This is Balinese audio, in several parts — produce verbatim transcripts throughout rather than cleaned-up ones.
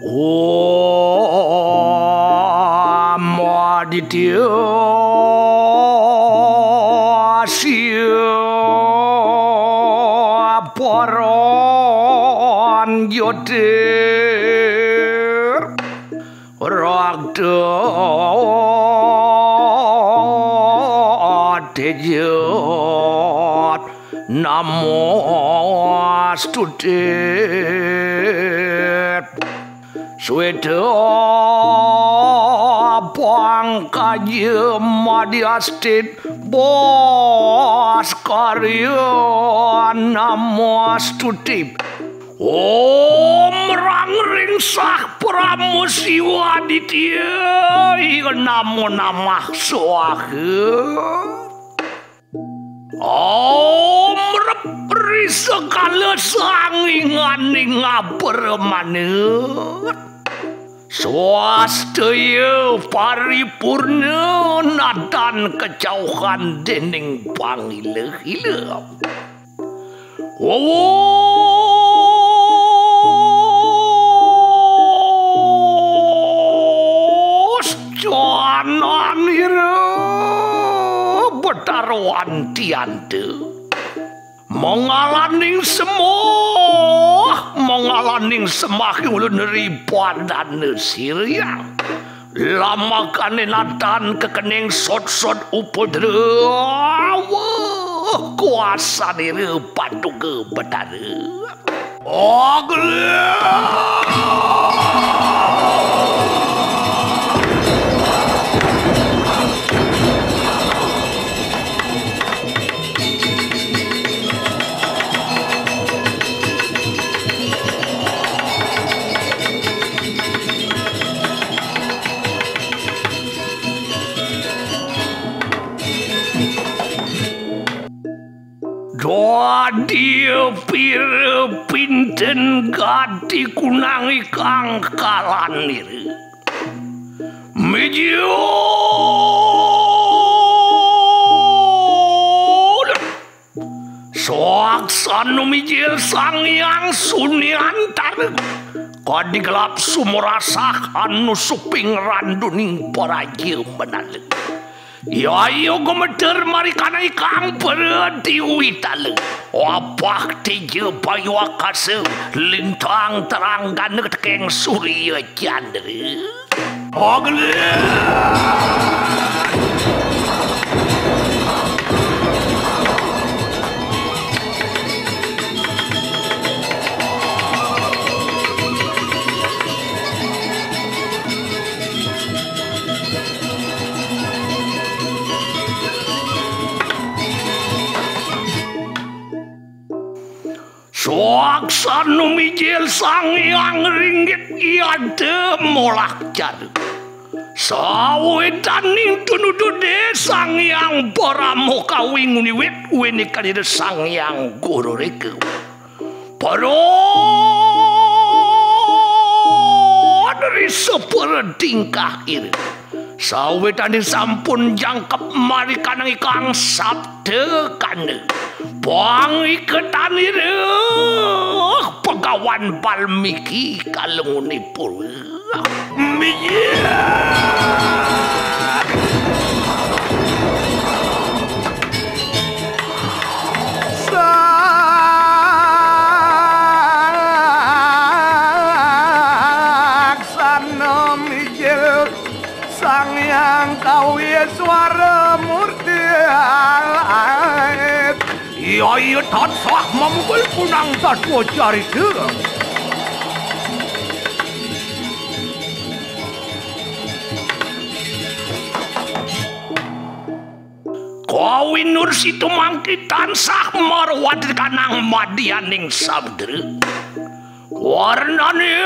Om Aditya Asya Paran Yotir Rakta Tejat Namo Stuti. Sweta Pangkaja Madhyastit Bos Karya Namo Stuti. Om Rang Ring Sah Parama Siwa Aditya Namo Namah Swaha. Om Rep Ri Sekala Sanginganing Abramanet. Swastaya paripurna nadan kajauhan dening pangila-ila. Wawus jananira Betara Antianta. Mangalaning semah, mangalaning semah ulun ri padana siriang. Lamakane nadan kekening sot-sot upadrawa. Kuasanira Paduka Betara. Aglé. Dadi pira pinten gati kunang ikang kalanira. Mijil. Saksana mijil Sang Hyang Sunyantara. Kadi gelap sumur asah anu suping randuning paraja menala. Yaya gumeter marikana ikang pratiwitala. Wapah teja bayu akasa, lintang terang gana tekeng surya candra. Aglé. Saksana mijil Sang Hyang Ringgit Yada molah cara. Sawidaning tunudude Sang Hyang Parama Kawi nguniwit winikanira Sang Hyang Guru Reka. Para pertingkah ira. Sawetane sampun jangkep marikaning ikang sabda kanda. Pangiketan ira Begawan Balmiki kalengune pura. Mijil. Saksana mijil Sang Hyang Kawiswara Murti. Iya, iya, tansah mamukul punang tatwa carita. Kawinur situ mangki tansah marwati kanang madyaning samudra. Warnane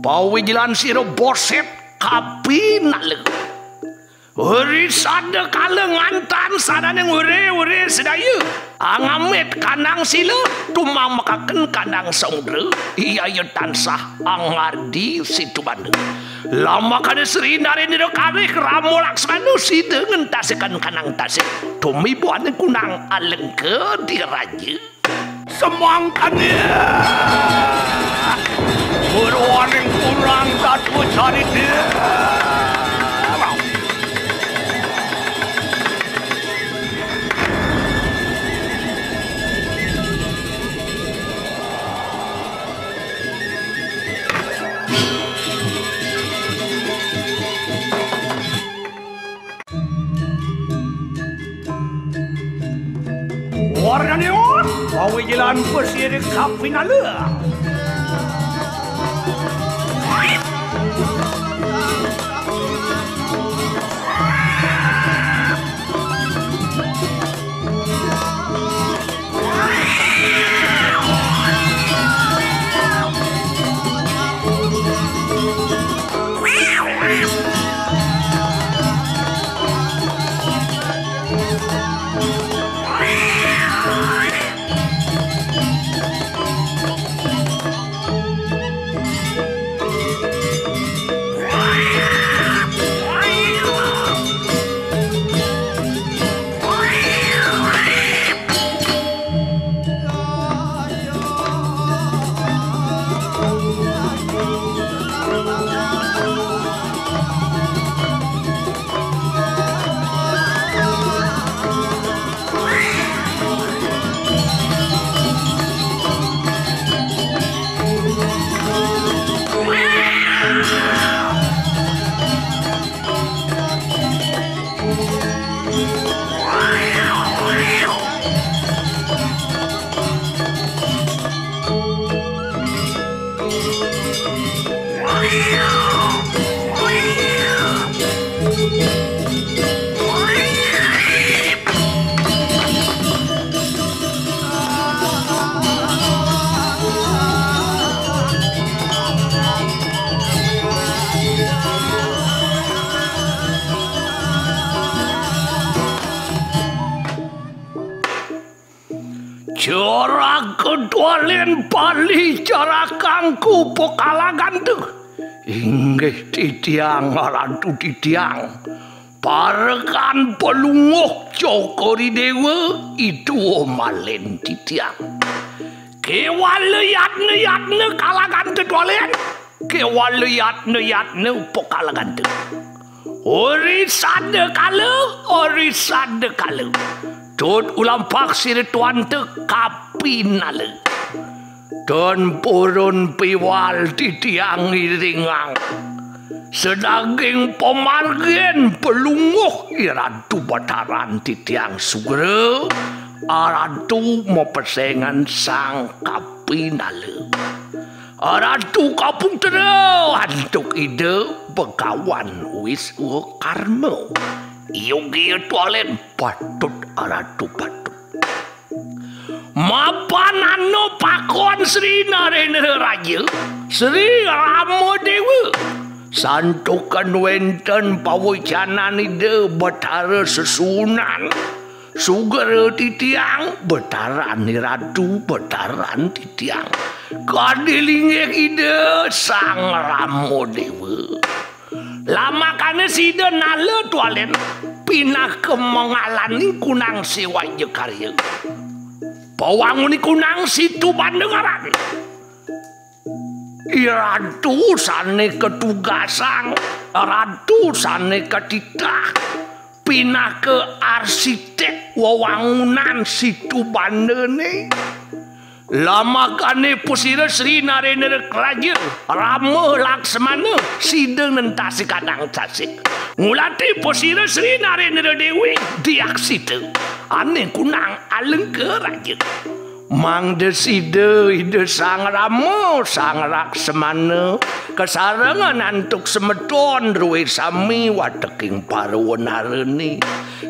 pawijilan sira boset kapinala. Uri sada kala ngantan sadaning uri-uri sedaya. Angamit kanang sila, tumamekaken kanang samudra, iya, iya tansah angardi situ banda. Lamakane Sri Narendra kalih Rama Laksmana sida ngentasikan kanang tasih. Tumibuane kunang alengka diraja. Semangkane. Purwaning kurang tatu carita. Warnane on, pawijilan pasirip kapinala. Caraka Dwalen Bali, carakangku Pakalaganta. Inggih titiang, Ratu titiang. Parekan Palungguh Cokor I Dewa, Ida Malen titiang. Kewala yatna-yatna Kalaganta Dwalen. Kewala yatna-yatna Pakalaganta. Uri sada kala, uri sada kala. Tut ulampak sira tuanta kapinala. Tan purun piwal titiang iringang. Sadaging pamargin Palungguh I Ratu Bataran titiang sugra, Ratu mapesengan sang kapinala. Ratu kaputra antuk Ida Begawan Wiswakarma. Yogia Dwalen patut, Ratu patut. Mapan anu pakon Sri Narendra Raja, Sri Rama Dewa. Santukan wenten pawicanan Ida Betara Sesuunan. Sugra titiang, Betaran Ratu, Betaran titiang. Kadi linggih Ida Sang Rama Dewa. Lamakane sida nala tualen pinaka mengalani kunang siwaja karya. Pawanguni kunang situ bandengaran. Iratu sane ketugasang, ratu sane ketitah, pinaka arsitek wewangunan situ bandene. Lamakane pusira Sri Narendra Raja, Rama Laksmana, sida nentasi kanang sasik. Ngulati pusira Sri Narendra Dewi, diaksita. Ane kunang alengka raja. Mangda sida Ida Sang Rama, Sang Laksmana, kasarengan antuk semeton druwe sami wateking para wenarane.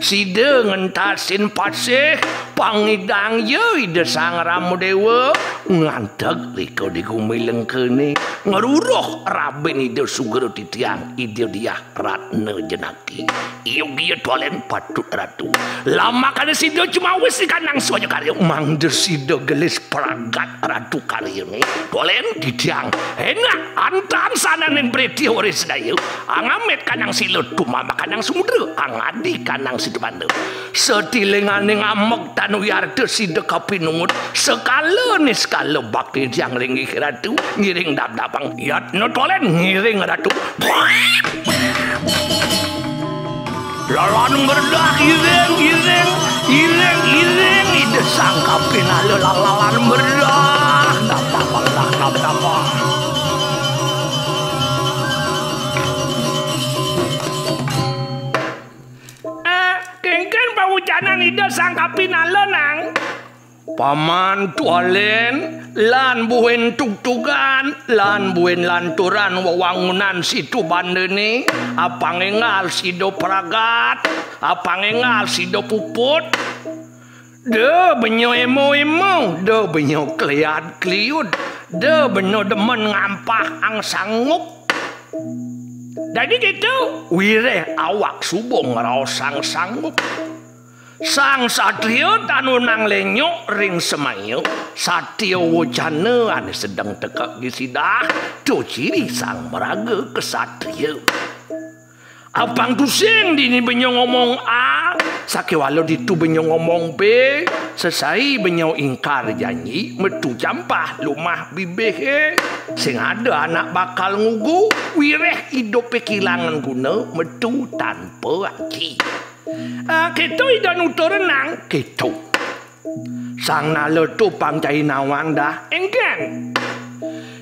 Sida ngentasin pasih pangidang ya Ida Sang Rama Dewa nganteg rika di gumi lengkene ngruruh rabin Ida Sugra Titiang Ida Diah Ratna Jenaki. Yogia tualen patut ratu. Lamakane sida cumawis di kanang swaya karya. Mangda sida gelis pragat ratu karyane. Tualen titiang. Enak antan sananing preti ore sedaya. Angamit kanang sila tumama kanang sumudra. Angadi kanang situ banda. Setilinganing ameg tan wiarta sida kapinungut. Sekala niskala bakti tiang linggih ratu. Ngiring dap-dapang. Yatna tualen ngiring ratu. Lalan merdah iring, iring, iring, iring, ida sangkapin ala lalalan merdah. Dap, dap, dap, dap, dap. Eh, kengken pawucanan ida sangkapin ala, Nang. Paman tualen lan buin tugtugan, lan buin lanturan wewangunan situ bandene, apang enggal sida pragat, apang enggal sida puput. Da benya emo-emo, da benya kliat-kliut, da benya demen ngampah ang sanggup. Dadi gitu, wireh awak suba ngraosang sanggup. Sang satria tan wenang lenyok ring semaya, satya wacana ane sedeng teka gisidah, to ciri sang maraga kesatria. Apang tusing dini benya ngomong A, sakewala ditu benya ngomong B, sesai benya ingkar janji, metu jampah lumah bibihe, sing ada anak bakal ngugu, wireh idupe kilangan guna, metu tanpa aji. Ah, keto ida nutur, Nang. Keto. Sang nala tu pang cai nawang dah. Engken.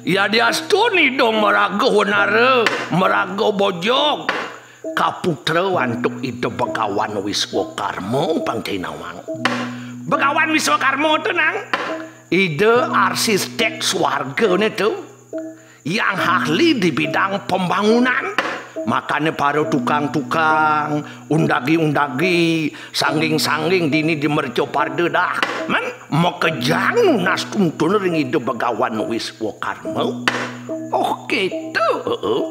Yadiastun ida maraga honara, maraga bojog. Kaputra antuk ida Begawan Wiswakarma pang cai nawang. Begawan Wiswakarma tu, Nang. Ida arsistek swargane tu. Yang ahli di bidang pembangunan. Makane para tukang-tukang, undagi-undagi, sangging-sangging dini di mercapada dah. Men, makejang nunas tuntun ring ida Begawan Wiswakarma. Oh, keto. Heeh.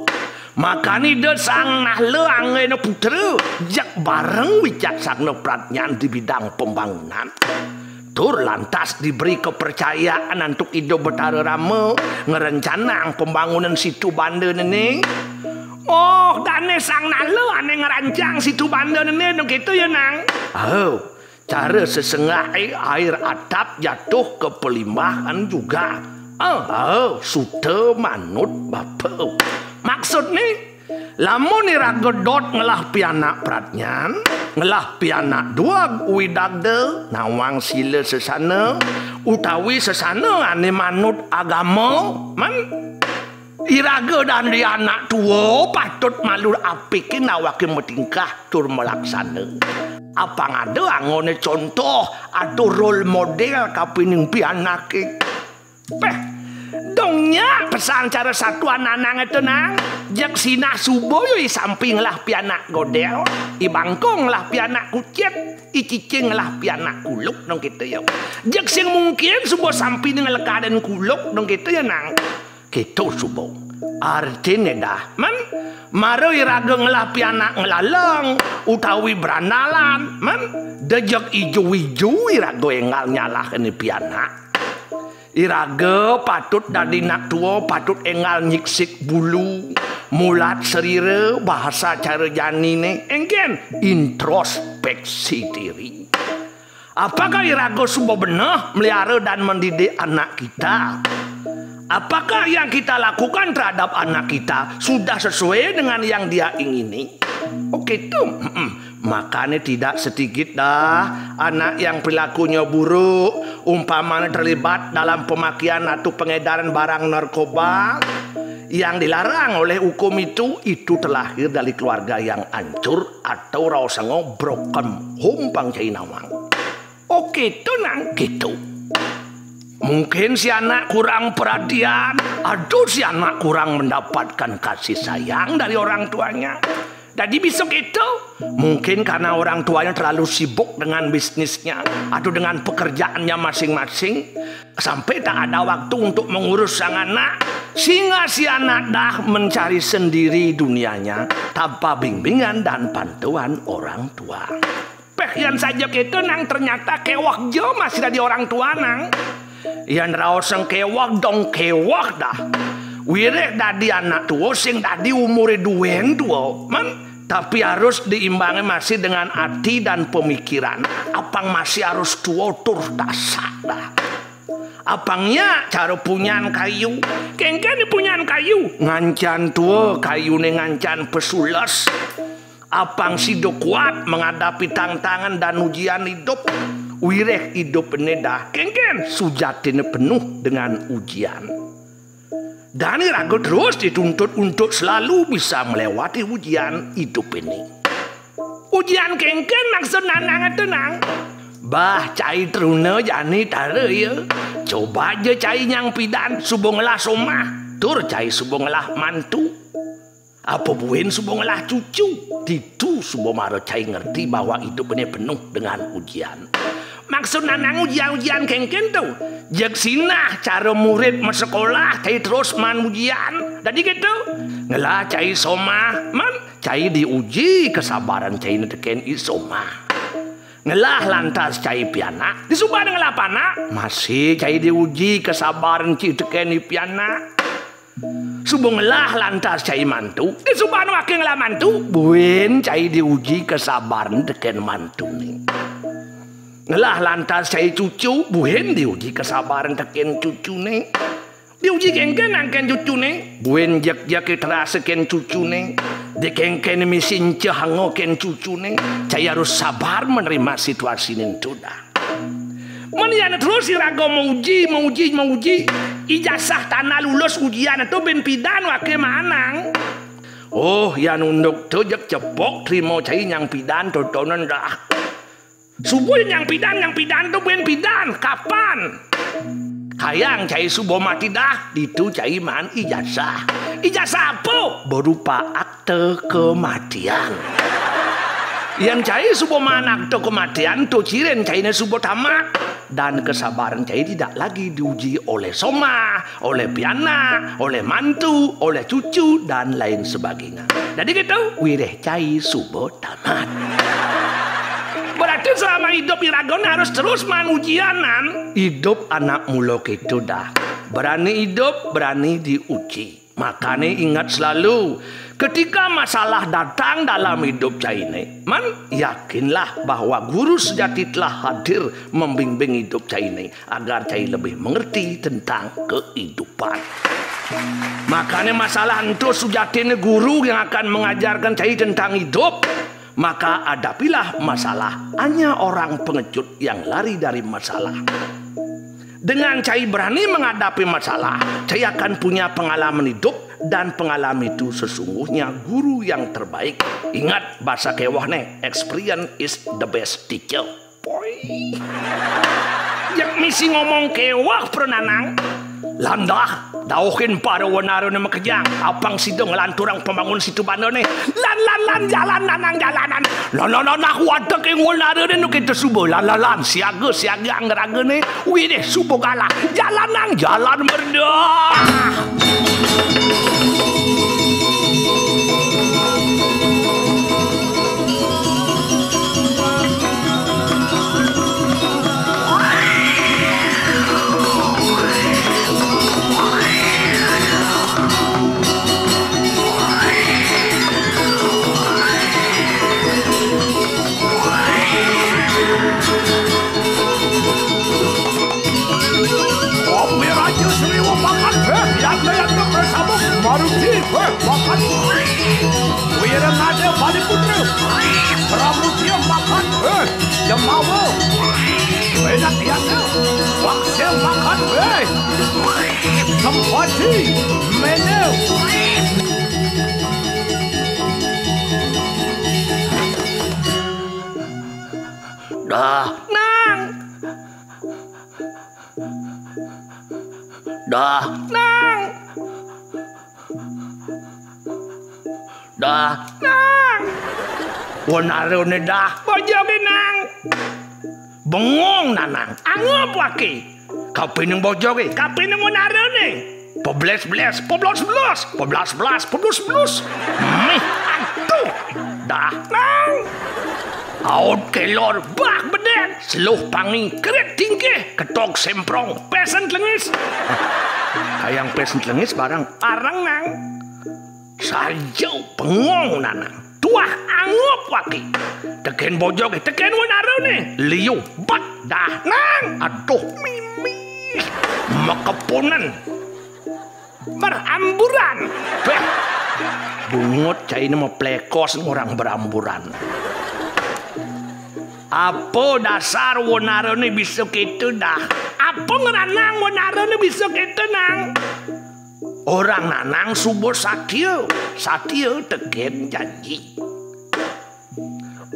Makane ida sang nala anggena putra, jeg bareng wicaksana pradnyan di bidang pembangunan. Tur lantas diberi kepercayaan antuk Ida Betara Rama ngrencanang pembangunan situ banda nene. Oh, dane sang nala ane ngerancang situ banda nene, nu gitu ya, Nang? Oh, cara sesenggahe air atap jatuh ke pelimbahan juga. Oh, oh, suta manut bapa. Maksudne, lamun iraga dot ngelah pianak pradnyan, ngelah pianak dueg widagda, nawang sila sesana, utawi sesana ane manut agama, men, iraga dandi anak tua patut malu apike nawake matingkah tur malaksana. Apang ada anggone contoh atau role model kapining pianake. Peh, dong nya pesan cara satuan nanang itu, Nang. Jeg sinah suba yo i sampi ngelah pianak godel, i bangkong ngelah pianak kucit, i cicing ngelah pianak kuluk, dong gitu yo. Jeg sing mungkin suba sampi ngelekaden kuluk, dong gitu yo, Nang. Gitu suba. Artine dah, men, mara iraga ngelah pianak ngelaleng utawi brandalan, men, dejeg ijo-ijo iraga enggal nyalahne pianak. Iraga patut dadi nak tua, patut enggal nyiksik bulu, mulat serira, bahasa cara janine, engken introspeksi diri. Apakah iraga suba beneh melihara dan mendidik anak kita? Apakah yang kita lakukan terhadap anak kita sudah sesuai dengan yang dia ingini? Oh, gitu. Mm-mm. Makanya tidak sedikit dah anak yang perilakunya buruk, umpamanya terlibat dalam pemakaian atau pengedaran barang narkoba yang dilarang oleh hukum itu, itu terlahir dari keluarga yang hancur atau raosanga broken home pang cai nawang. Oke, itu nang gitu. Mungkin si anak kurang perhatian, atau si anak kurang mendapatkan kasih sayang dari orang tuanya. Jadi bisa gitu. Mungkin karena orang tuanya terlalu sibuk dengan bisnisnya atau dengan pekerjaannya masing-masing, sampai tak ada waktu untuk mengurus sang anak, sehingga si anak dah mencari sendiri dunianya tanpa bimbingan dan bantuan orang tua. Peh, yan saja kita nang ternyata kewak ja masih dadi orang tua nang. Yan raosang kewak dong kewak dah. Wiréh dadi anak tua sing dadi umuré duén tua, man. Tapi harus diimbangi masih dengan hati dan pemikiran. Apang masih harus tua tur tasak dah. Apangnya cara punyan kayu. Kéngkén di punyan kayu. Ngancan tua kayuné ngancan pesules. Apang sida kuat menghadapi tantangan dan ujian hidup. Wiréh hidup ini dah kéngkén sujatiné penuh dengan ujian. Dan iraga terus dituntut untuk selalu bisa melewati ujian hidup ini. Ujian kéngkén maksud nanang itu nang. Bah, cai truna jani tara ya. Coba aja cai nyang pidan suba ngelah somah. Tur cai suba ngelah mantu. Apa buin suba ngelah cucu? Ditu suba mara cai ngerti bahwa hidup ini penuh dengan ujian. Maksud nanang ujian-ujian kéngkén tu? Jeg sinah cara murid masekolah cai terus maan ujian. Dadi gitu, ngelah cai somah, man, cai diuji kesabaran cai netekin i somah. Ngelah lantas cai pianak, disuba ngelah panak, masih cai diuji kesabaran cai tekin i pianak. Suba ngelah lantas cai mantu, disuba nu aké ngelah mantu, buin cai diuji kesabaran tekin mantuné. Ngelah lantas cai cucu, buin diuji kesabaran tekin cucuné. Diuji kéngkén angkén cucuné, buin jeg-jeg terasakin cucuné. Dikéngkén misi enceh angokin cucuné, cai harus sabar menerima situasiné ento dah. Menian terus iraga mauji, mauji, mauji. Ijazah tanah lulus ujian itu bin pidan waké manang. Oh, yan unduk tu jeg cepok trima cai nyang pidan totonan dah. Suba nyang pidan, nyang pidan tu bin pidan, kapan? Hayang cai suba mati dah, ditu cai maan ijazah. Ijazah apa? Berupa akte kematian. Yan cai suba maan akte kematian, tu cirin cainé suba tamat. Dan kesabaran cai tidak lagi diuji oleh somah, oleh pianak, oleh mantu, oleh cucu, dan lain sebagainya. Jadi gitu, wiréh cai suba tamat. Berarti selama hidup iraga harus terus maan ujianan. Hidup anak mula kéto dah. Berani hidup, berani diuji. Makané ingat selalu, ketika masalah datang dalam hidup cainé, man, yakinlah bahwa guru sejati telah hadir membimbing hidup cainé agar cai lebih mengerti tentang kehidupan. Makané masalah ento sujatiné guru yang akan mengajarkan cai tentang hidup. Maka hadapilah masalah, hanya orang pengecut yang lari dari masalah. Dengan cai berani menghadapi masalah, cai akan punya pengalaman hidup dan pengalaman itu sesungguhnya guru yang terbaik. Ingat bahasa kewah né, experience is the best teacher. Poi. Yang misi ngomong kewah pernanang. Landah, dauhin para wanara né makejang. Apang sida ngelanturang pembangun situ bandané. Lan, lan, lan, jalan, nanang, jalanan. Lan, lan, lan, nah, watek ing wanara né nu kita suba. Lan, lan, lan, siaga, siaga, angger-angger né. Wiréh suba galah. Jalan, nang, jalan merdah. Hei, makan. Wirangada Baliputra. Pramudia makan. Hei, Jamawa. Enak diana. Waksil makan. Hei. Sempati. Mene. Dah. Nang. Dah. Nang. Dah. Nang. Wanarane dah. Bojoge, Nang. Bengong, Nanang. Anggep wake. Kapining bojoge, kapining wanarane. Pebles-bles, peblos-blos, peblas-blas, peblos-blos. Mih, aduh. Dah, Nang. Aut kelor, bak bedek, seluh pangi, kerit tingkih, ketok semprong, pesen telengis. Kayang pesen telengis barang arang, Nang. Saja bengong, Nanang. Tuah anggep wake. Teken bojoge, teken wanarane. Liu, bak, dah, Nang. Aduh, mimih. Makepunen. Beramburan. Beh. Bungut caine mah plekos ngorang beramburan. Apa dasar wanarane bisa keto dah? Apa ngranang wanarane bisa keto, Nang? Orang Nanang suba satia, satia teken janji.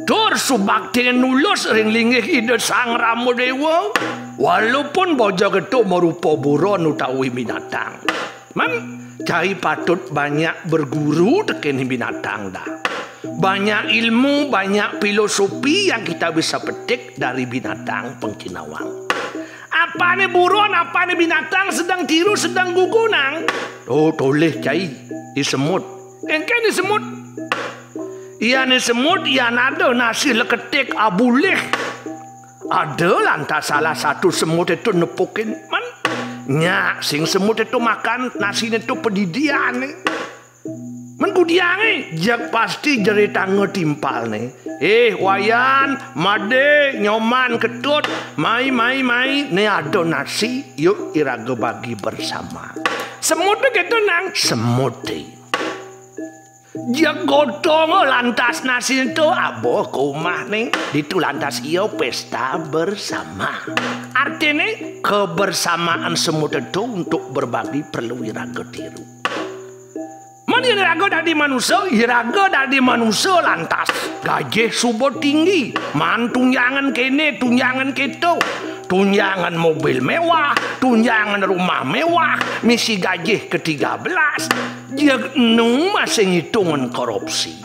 Tur subakti nulus ring linggih Ida Sang Rama Dewa, walaupun bojoge to marupa buron utawi binatang. Men, cai patut banyak berguru teken binatang dah. Banyak ilmu, banyak filosofi yang kita bisa petik dari binatang pengkinawang. Apane buron, apane binatang sedang tiru, sedang gugu, Nang? Oh, tolih cai, i semut. Engke i semut. Yan i semut, yan ada nasi leketik abulih. Ada lantas salah satu semut itu nepukin. Men, nyak sing semut itu makan nasine itu pedidiane. Men kudiange, jeg pasti jeritanga timpalne. Eh, Wayan, Made, Nyoman, Ketut, mai, mai, mai, ne ada nasi, yuk iraga bagi bersama. Semute keto, Nang. Semute. Jeg gotong lantas nasi ento, aba ka umahne, ditu lantas ia pesta bersama. Artine, kebersamaan semut ento untuk berbagi perlu iraga tiru. Men iraga dadi manusa, iraga dadi manusa lantas. Gaji suba tinggi, maan tunjangan kene, tunjangan keto, tunjangan mobil mewah, tunjangan rumah mewah, misi gaji ketiga belas. Jeg enu masih ngitungan korupsi.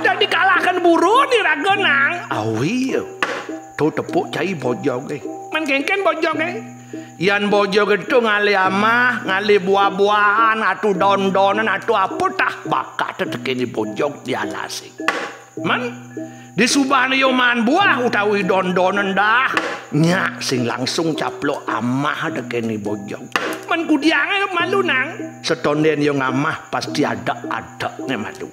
Dadi kalahkan buron iraga, Nang. Awi, to tepuk cai bojoge. Men kengken bojoge. Yan bojoge to ngalih amah, ngalih buah-buahan, atu don-donan, atu apa tah bakate tekene bojog di alase. Men, disubane ia maan buah utawi don-donan dah, nyak sing langsung caplok amah tekene bojog. Men kudiange malu, Nang. Setonden ia ngamah pasti adek-adekne malu.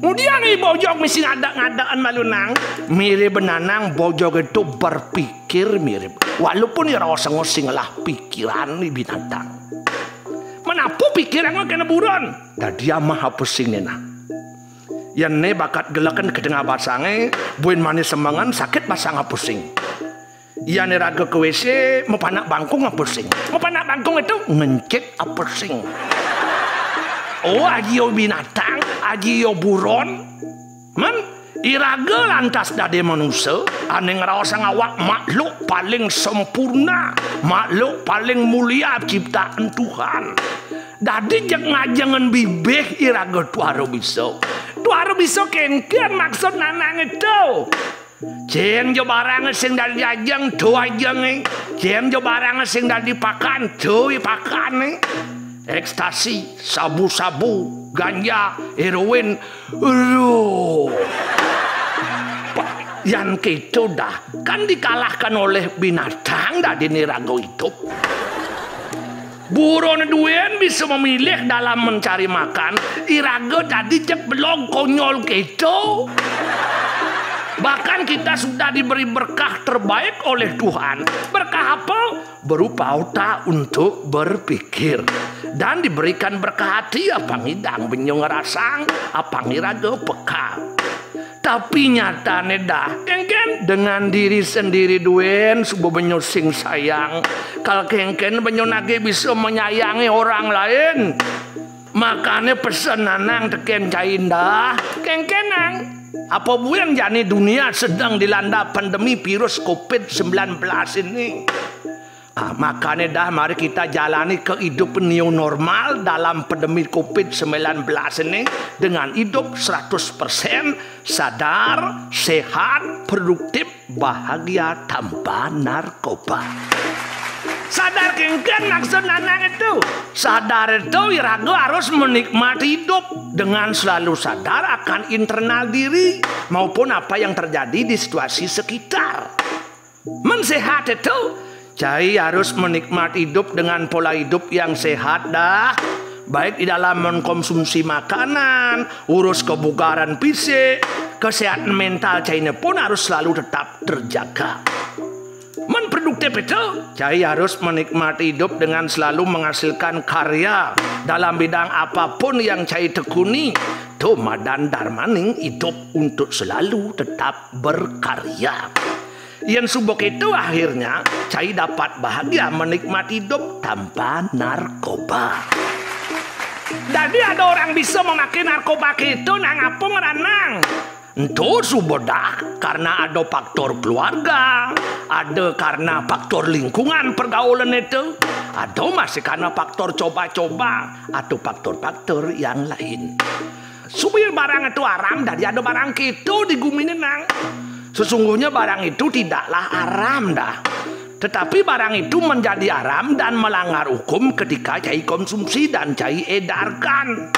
Ngudiang i bojog misi ngadek-ngadekan malu, Nang. Mirib, Nanang, bojog itu berpikir mirib. Walaupun ia raosanga sing ngelah pikiran i binatang. Men apa pikiranga kena buron? Dadi amah apa sing nena. Yan ne bakat geleken ka tengah basange, buin mane semengan sakit basang apa sing. Yan iraga ka W C, mapanak bangkung apa sing. Mapanak bangkung itu ngencit apa sing. Oh, aji ia binatang, aji ia buron. Men, iraga lantas dadi manusa, ane ngraosang awak makhluk paling sempurna, makhluk paling mulia ciptaan Tuhan. Dadi jeg ngajengan bibih iraga tuara bisa. Tuara bisa kenken maksud Nanange to. Cen ja barang sing dadi ajeng, to ajenge. Cen ja barang sing dadi pakan, to i pakane. Ekstasi, sabu-sabu, ganja, heroin. Aduh. Yan keto dah, kan dikalahkan oleh binatang dadi iraga idup. Buron duen bisa memilih dalam mencari makan, iraga dadi jeg belog konyol keto. Bahkan kita sudah diberi berkah terbaik oleh Tuhan. Berkah apa? Berupa otak untuk berpikir. Dan diberikan berkah hati, apang idang benyo ngerasang, apang iraga peka. Tapi nyatane dah, kengken dengan diri sendiri duen suba benyo sing sayang. Kal kengken benyo nage bisa menyayangi orang lain. Makane pesen Nanang teken cai dah. Kengken, Nang. Apa buin jani dunia sedang dilanda pandemi virus covid sembilan belas ini. Ah, makane dah mari kita jalani kehidupan new normal dalam pandemi covid sembilan belas ini dengan hidup seratus persen sadar, sehat, produktif, bahagia tanpa narkoba. Sadar kengken maksud Nanang itu. Sadar itu iraga harus menikmati hidup dengan selalu sadar akan internal diri maupun apa yang terjadi di situasi sekitar. Men sehat itu, cai harus menikmati hidup dengan pola hidup yang sehat dah. Baik di dalam mengkonsumsi makanan, urus kebugaran fisik, kesehatan mental caine pun harus selalu tetap terjaga. Men produktif itu, cai harus menikmati hidup dengan selalu menghasilkan karya dalam bidang apapun yang cai tekuni. Tumadan darmaning hidup untuk selalu tetap berkarya. Yen suba keto akhirnya, cai dapat bahagia menikmati hidup tanpa narkoba. Dadi ada orang bisa memakai narkoba keto nang apa ngranang? Ento suba dah karena ada faktor keluarga, ada karena faktor lingkungan pergaulan itu, ada masih karena faktor coba-coba atau faktor-faktor yang lain. Supaya barang itu haram, dadi ada barang keto di gumine nang. Sesungguhnya barang itu tidaklah haram dah. Tetapi barang itu menjadi haram dan melanggar hukum ketika cai konsumsi dan cai edarkan.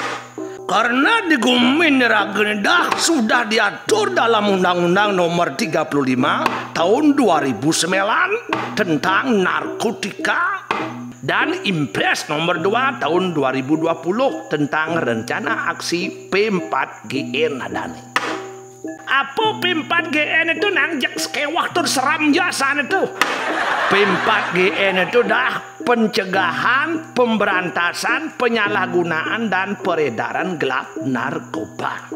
Karena di gumine ragane dah sudah diatur dalam Undang-Undang Nomor tiga puluh lima Tahun dua ribu sembilan tentang narkotika dan Impres Nomor dua Tahun dua ribu dua puluh tentang rencana aksi P empat G N adane. Apa P empat G N itu nang jek sekewah tur seram jasan itu? P empat G N itu dah pencegahan, pemberantasan, penyalahgunaan, dan peredaran gelap narkoba.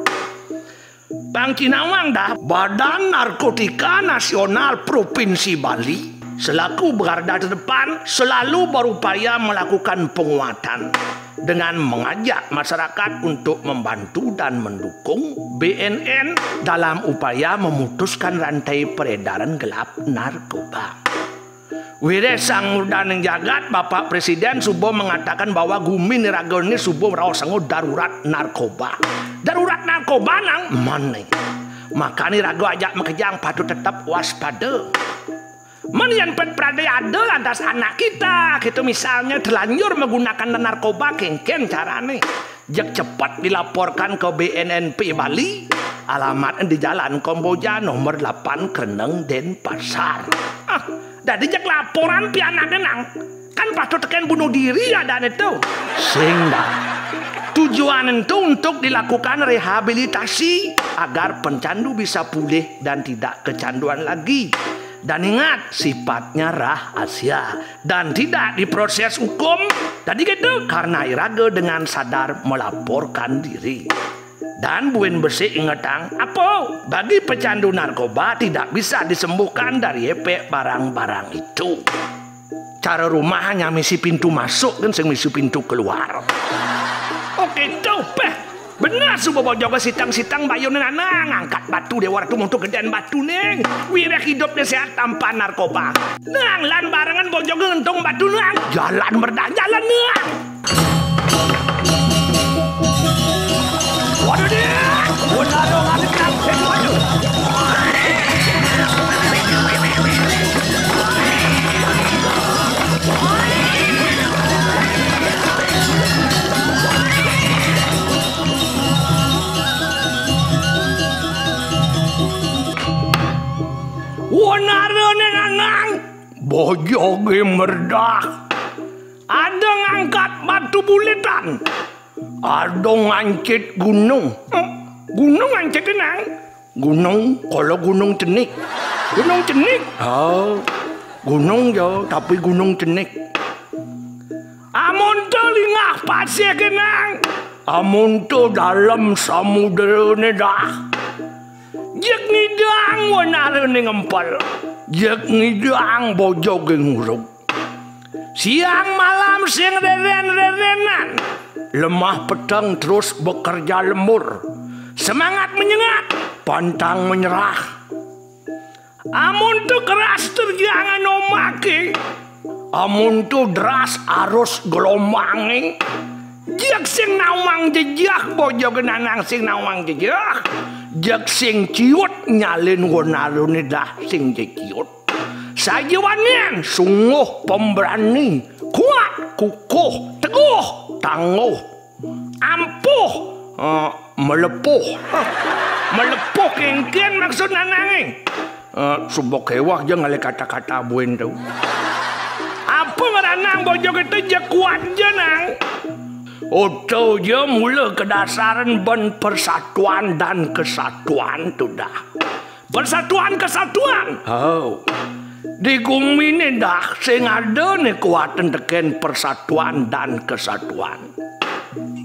Bang Cinawang dah, Badan Narkotika Nasional Provinsi Bali selaku garda terdepan selalu berupaya melakukan penguatan dengan mengajak masyarakat untuk membantu dan mendukung B N N dalam upaya memutuskan rantai peredaran gelap narkoba. Wireh Sang Murdaning Jagat, Bapak Presiden suba mengatakan bahwa gumine ragane suba raosanga darurat narkoba. Darurat narkoba nang mane. Makane raga ajak makejang patut tetep waspada. Men yen ped prade ada lantas anak kita, gitu misalnya, terlanjur menggunakan narkoba, kengken carane. Jek cepet dilaporkan ke B N N P Bali, alamat di Jalan Kamboja nomor delapan Kereneng, Denpasar. Ah, dadi jek laporan pianakne nang. Kan patut teken bunuh diri adane to. Sing dah. Tujuan itu untuk dilakukan rehabilitasi agar pencandu bisa pulih dan tidak kecanduan lagi. Dan ingat, sifatnya rahasia dan tidak diproses hukum. Tadi gitu, karena iraga dengan sadar melaporkan diri. Dan buin besik ingetang, apa? Bagi pecandu narkoba tidak bisa disembuhkan dari efek barang-barang itu. Cara rumah hanya misi pintu masuk kan sing misi pintu keluar. Oke, tuh, peh. Bener suba bojoga sitang-sitang bayune nana ngangkat batu dewa ratu monto gedean batu ning. Wireh hidup dia sehat tanpa narkoba. Nang lan barengan bojoga ngentung batu nang. Jalan merdah jalan nang. Waduh dia. Waduh, waduh, waduh. Wanarane nanang, bojoge merdah. Ada ngangkat batu bulitan. Ada ngancit gunung. Eh, gunung ngancit nang. Gunung, kala Gunung Cenik. Gunung Cenik? Ha, gunung ya, tapi Gunung Cenik. Amun to lingah pasih kenang. Amun to dalem samudrane dah. Jeg ngidang wenarane ngempel. Jeg ngidang bojoge ngurug. Siang malam sing reren-rerenan. Lemah peteng terus bekerja lembur. Semangat menyengat, pantang menyerah. Amun tu keras terjangan omake, amun tu deras arus gelombange, jeg sing nawang jejeh, bojoge nanang sing nawang jejeh, jeg sing ciut nyalin wenarane dah sing jeciut. Sajewanen sungguh pemberani, kuat, kukuh, teguh, tangguh, ampuh, eh, melepuh. Melepuh kengken maksud nanange. Eh, suba keweh ja ngalih kata-kata buin tu. Apa ngranang bojoge tu, jeg kuat ja, Nang? Oto ja mula kedasaran ban persatuan dan kesatuan tu dah. Persatuan kesatuan. Oh. Di gumine dah sing ada ne kuaten teken persatuan dan kesatuan.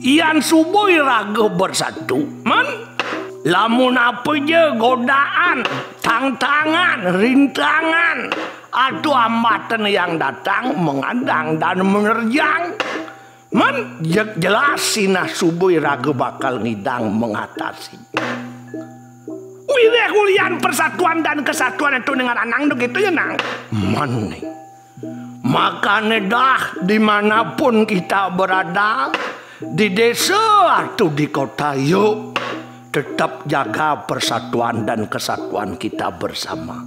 Yan suba iraga bersatu, men? Lamun apa ja godaan, tantangan, rintangan, atau hambatan yang datang mengadang dan menerjang, men, jeg jelas sinah suba iraga bakal ngidang mengatasi. Wiréh ulian persatuan dan kesatuan itu dengan anang tu gitu ya, Nang? Mane. Makane dah, dimanapun kita berada, di desa atau di kota, yuk tetap jaga persatuan dan kesatuan kita bersama.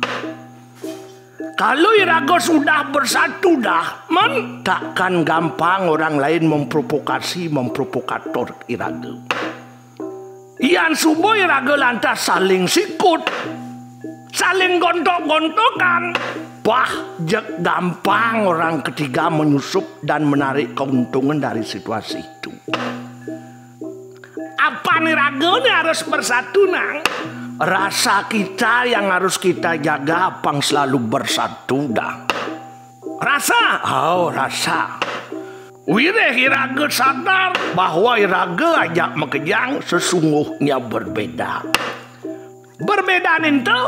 Kalau iraga sudah bersatu dah, men, takkan gampang orang lain memprovokasi, memprovokator iraga. Yan suba iraga lantas saling sikut, saling gontok-gontokan, bah, jeg gampang orang ketiga menyusup dan menarik keuntungan dari situasi itu. Apan iraga ne harus bersatu, Nang? Rasa kita yang harus kita jaga, apang selalu bersatu dah. Rasa, oh, rasa. Wiréh iraga sadar bahwa iraga ajak makejang sesungguhnya berbeda. Berbeda ninto,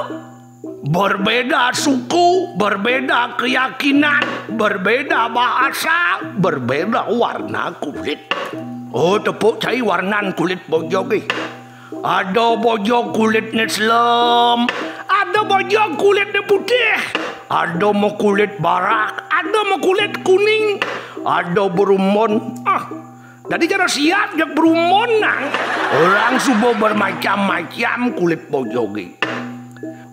berbeda suku, berbeda keyakinan, berbeda bahasa, berbeda warna kulit. Oh, tepuk cai warnan kulit bojoge. Ada bojo kulitne selem, ada bojo kulitne putih, ada mau kulit barak, ada mau kulit kuning, ada berumbun. Ah, jadi cara siap jak berumbun, Nang. Orang suba bermacam-macam kulit bojoge.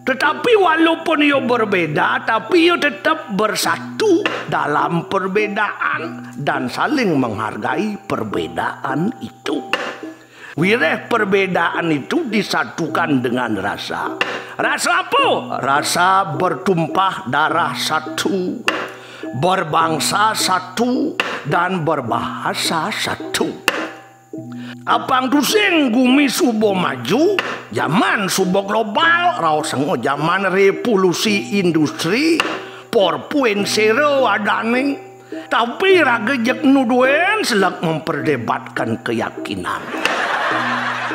Tetapi walaupun ia berbeda, tapi ia tetap bersatu dalam perbedaan dan saling menghargai perbedaan itu. Wiréh perbedaan itu disatukan dengan rasa. Rasa apa? Rasa bertumpah darah satu, berbangsa satu, dan berbahasa satu. Apang tusing gumi suba maju, jaman suba global, raosanga jaman revolusi industri, four point zero adane. Tapi raga jeg nu duen seleg memperdebatkan keyakinan.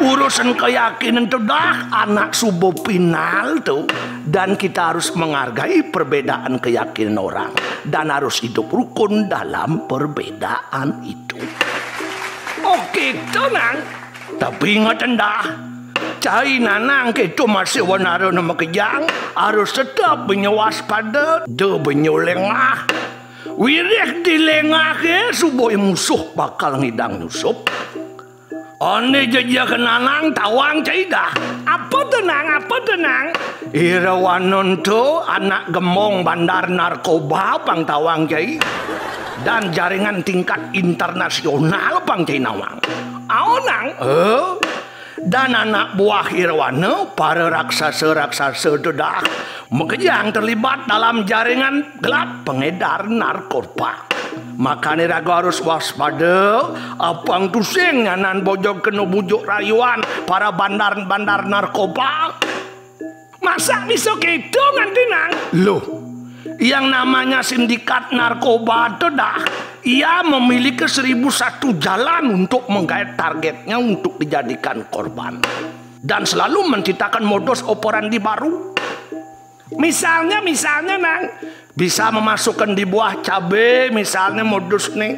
Urusan keyakinan tu dah anak suba pinal tu, dan kita harus menghargai perbedaan keyakinan orang dan harus hidup rukun dalam perbedaan itu. Oke, tenang. Tapi ingat endah, cai nanang keto masih wanara nama kejang, harus tetap benyawaspada, de benyolengah. Wirih dilengah ke, subuh musuh bakal ngidang nyusup. Ane jejeh nanang tawang cai dah. Apa tenang, apa tenang? Irawanon tu anak gemong bandar narkoba pang tawang cai. Dan jaringan tingkat internasional pang cai nawang. Aonang, eh? Dan anak buah Irawana, para raksasa-raksasa tu dah, makejang terlibat dalam jaringan gelap pengedar narkoba. Makane raga harus waspada, apang tusing nyanan bojog kena bujuk rayuan para bandar-bandar narkoba. Masa bisa gitu nganti, Nang? Loh, yang namanya sindikat narkoba itu dah, ia memiliki seribu satu jalan untuk menggait targetnya untuk dijadikan korban. Dan selalu menciptakan modus operandi baru. Misalnya, misalnya, Nang, bisa memasukkan di buah cabe, misalnya modus nih.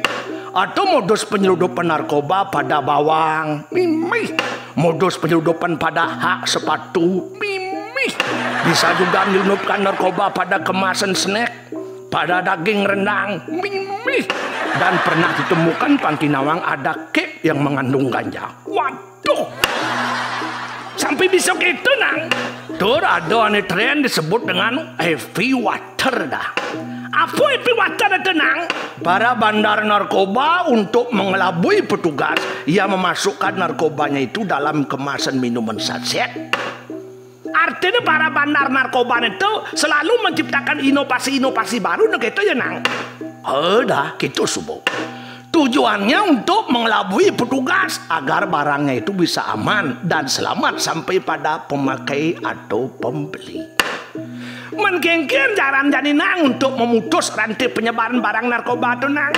Atau modus penyeludupan narkoba pada bawang, mimih. Modus penyeludupan pada hak sepatu, mimih. Bisa juga menyelundupkan narkoba pada kemasan snack, pada daging rendang, mimih. Dan pernah ditemukan Pangki Nawang ada kek yang mengandung ganja. Waduh. Sampai bisa gitu, Nang. Tur ada ane tren disebut dengan heavy water dah. Apa heavy water itu, Nang? Para bandar narkoba untuk mengelabui petugas, ia memasukkan narkobanya itu dalam kemasan minuman saset. Artinya para bandar narkoba itu selalu menciptakan inovasi-inovasi baru, nah gitu ya, Nang? Oh, dah, gitu subuh. Tujuannya untuk mengelabui petugas agar barangnya itu bisa aman dan selamat sampai pada pemakai atau pembeli. Mengkengken jaran jani, Nang, untuk memutus rantai penyebaran barang narkoba itu, Nang.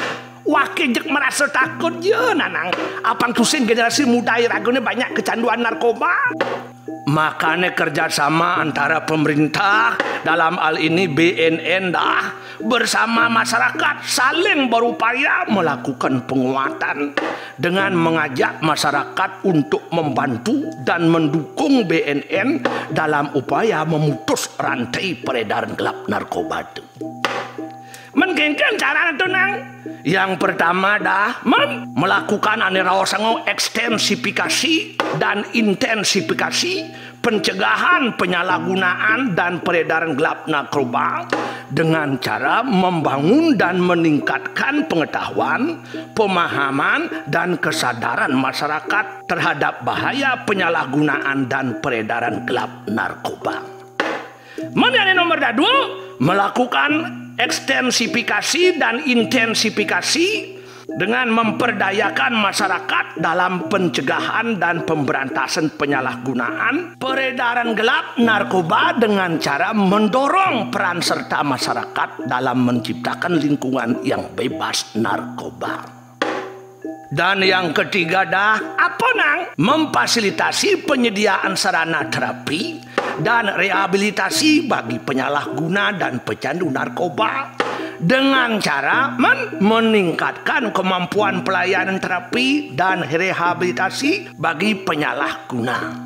Wake jeg merasa takut ya, Nanang. Apang tusing generasi muda iragane banyak kecanduan narkoba. Makanya kerjasama antara pemerintah, dalam hal ini B N N dah, bersama masyarakat saling berupaya melakukan penguatan dengan mengajak masyarakat untuk membantu dan mendukung B N N dalam upaya memutus rantai peredaran gelap narkoba itu. Mengkengken cara itu, Nang. Yang pertama dah, mem-, melakukan ane raos sango ekstensifikasi dan intensifikasi pencegahan penyalahgunaan dan peredaran gelap narkoba dengan cara membangun dan meningkatkan pengetahuan, pemahaman, dan kesadaran masyarakat terhadap bahaya penyalahgunaan dan peredaran gelap narkoba. Mana yang nomor dua? Melakukan ekstensifikasi dan intensifikasi dengan memperdayakan masyarakat dalam pencegahan dan pemberantasan penyalahgunaan peredaran gelap narkoba dengan cara mendorong peran serta masyarakat dalam menciptakan lingkungan yang bebas narkoba. Dan yang ketiga dah, apa, Nang? Memfasilitasi penyediaan sarana terapi dan rehabilitasi bagi penyalahguna dan pecandu narkoba dengan cara men-, meningkatkan kemampuan pelayanan terapi dan rehabilitasi bagi penyalahguna.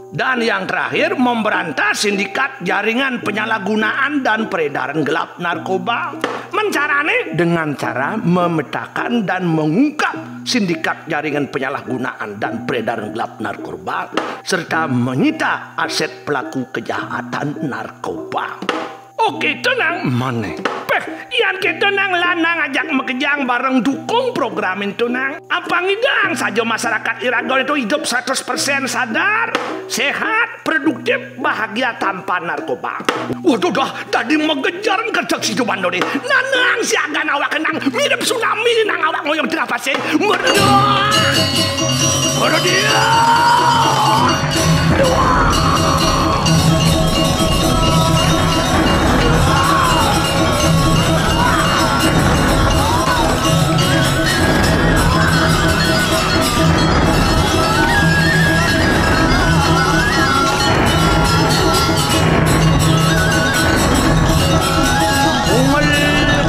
Dan yang terakhir, memberantas sindikat jaringan penyalahgunaan dan peredaran gelap narkoba. Mencarane dengan cara memetakan dan mengungkap sindikat jaringan penyalahgunaan dan peredaran gelap narkoba, serta menyita aset pelaku kejahatan narkoba. Oke, tenang. Mana? Peh, yan kita, Nang, lanang ajak makejang bareng dukung program itu, Nang. Apa ngidang saja masyarakat Iraga itu hidup seratus persen sadar, sehat, produktif, bahagia tanpa narkoba. Waduh, dah, tadi magejar ketek situ bandone. Nanang siaga awak, Nang, mirip tsunami, Nang, awak ngoyong tengah pasir. Merdu! Merdu! Unggal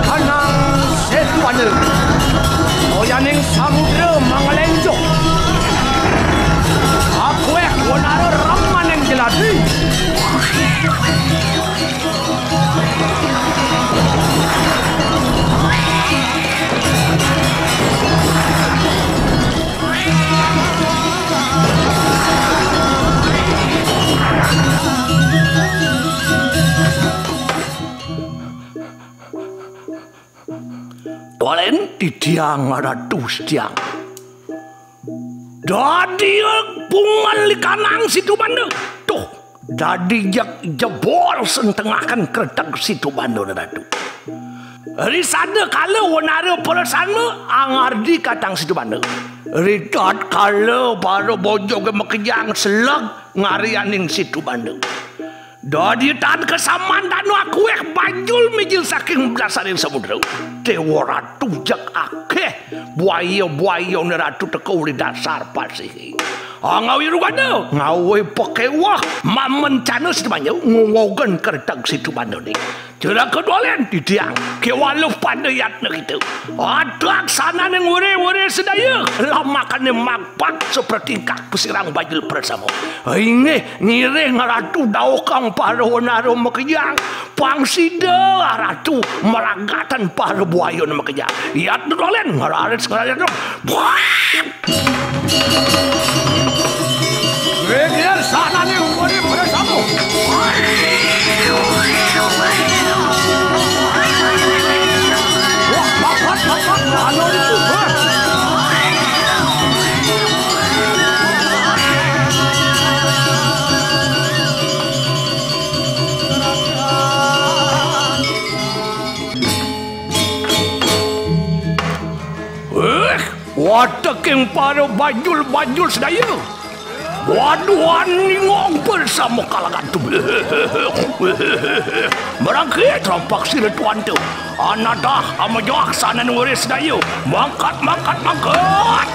kanang setuana, oyaning samudra mangalenjok. Akueh wanara ramaning jelati. Walen titiang, Ratu Setiang. Dadi pungal kanang situ bandung. Tuh, dadi jek jebol sentengaken kreteg situ bandung, Ratu. Risada kala wanara parasana angardi katang situ bandung. Ritatkala para bojoge makejang seleg ngarianing situ bandung. Dadi tan kasaman danu akuéh bajul mijil saking blasaning samudra. Déwa Ratu jeg akéh buaya-buayané Ratu teka uli dasar pasihé. Angawi rugana, ngawé pakéweh, mamencana Sidamanja nguwugan kerteg Sidamanjané. Juragan Dolén, titiang, kéwaluh pada yatna kita. Adak sananing wéré-wéré sedaya, lamakané magpak sapertingkah pasirang bajul prasama. Inggih, ngiring Ratu dauh kang para wanara makejang, pang sida Ratu maragatan para buayana makejang. Yatna Dolén, ngraris-ngraris. Wégian sananing wéré prasama. Wah, papat, papat, anu itu, wah. Eh, wateking para bajul-bajul sedaya. Waduh, aningong bersama kalangan tu. Merangkit rampak sila tuan tu. Anadah amajak sanan waris dayu. Mangkat, mangkat, mangkat.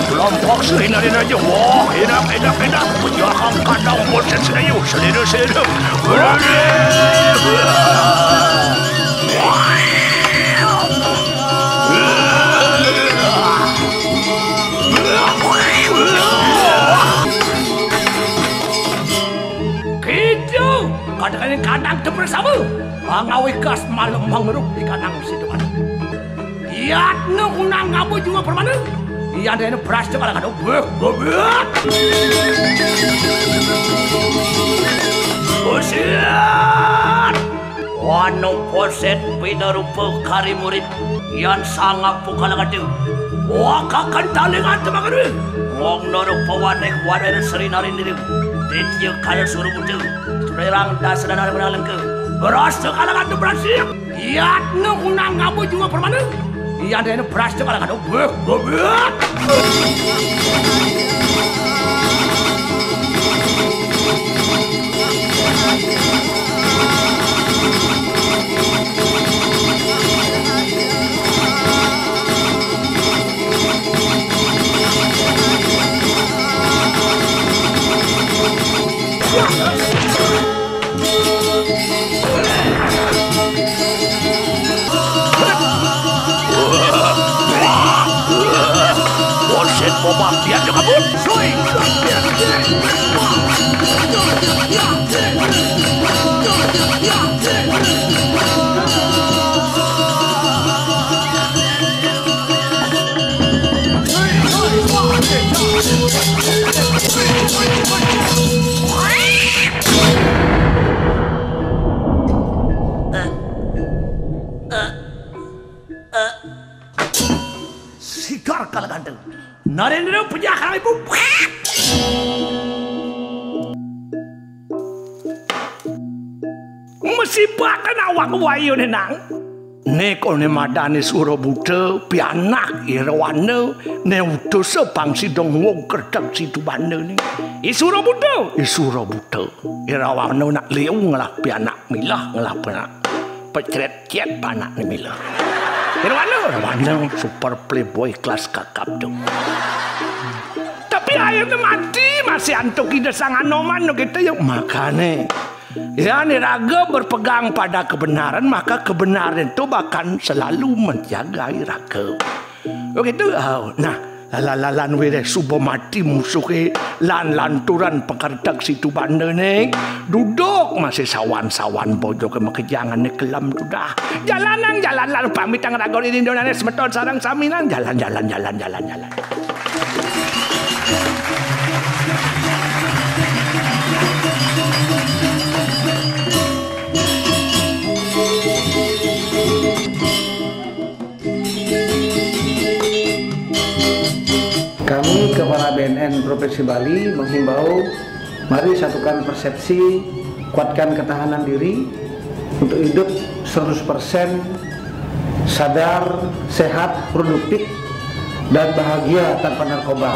Kelompok sehina-hina aja. Wah, enak, enak, enak. Penjahat kadang bosen sedayu. Selera, selera. Kitu, kadang-kadang kadang tebersama. Angawi kas malam mangruk di kandang situ. Yatna kunang ngaba juga permana. Yan dene beras cekal kado. Beh, beh, beh. Buset. Wanu poset pinarupa kari murid. Yan sangap pukala kadu. Wakakan talingan temangadu. Wong noro pawanek wadana seri nari nirim. Ditya kala suruh muda. Turerang dasadana menang lengke. Beras cekal kado berasik. Yatna kunang ngaba juga permana. Yan dene beras cekal kado. Beh, beh, beh. Buset, Bopak, dia juga kabur. Sui. Sigar kala ganteng. Narendra pejah kami pun. Mesibakan awak wayu nenang. Né koné madané Surabuta, pianak Irawana, né utusa pang sida nguwung kerteg Sidabanda né. I Surabuta, i Surabuta. Irawana nak liu ngelah pianak milah ngelah pianak. Pecret-cet panakné milah. Irawana, Irawana super playboy kelas kakap tu. Tapi akhirnya mati masih antuk Ida Sang Anoman no kita yang makané. Ya, niraga berpegang pada kebenaran, maka kebenaran itu bahkan selalu menjaga iraga. Begitu. Oh, nah, Lalalan wireh suba mati musuhe, lan lanturan pangerdeg Situ Bandane, duduk masih sawan-sawan bojoge makejangan kelem tudah. Jalanang, jalanang, pamitang raga ring indonane semeton sareng saminan, jalan, jalan, jalan, jalan, jalan. Kami, Kepala B N N Provinsi Bali, menghimbau, mari satukan persepsi, kuatkan ketahanan diri untuk hidup seratus persen sadar, sehat, produktif, dan bahagia tanpa narkoba.